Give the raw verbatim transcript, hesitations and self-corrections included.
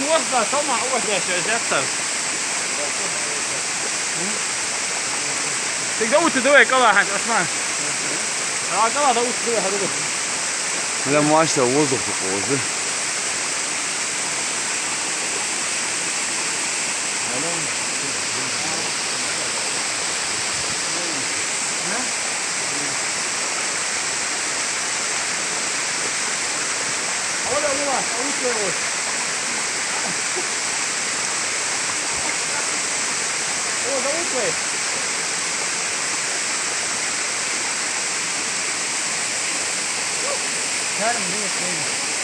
Воздух, салма, ужас, я сейчас. Цига да утта, давай, кӀала хьанча, Ӏусман. А, кӀала да утта, давай, хьадугу. Ла, машалла, воздух такой же. О, да утта. Чарм, дивись, дивись.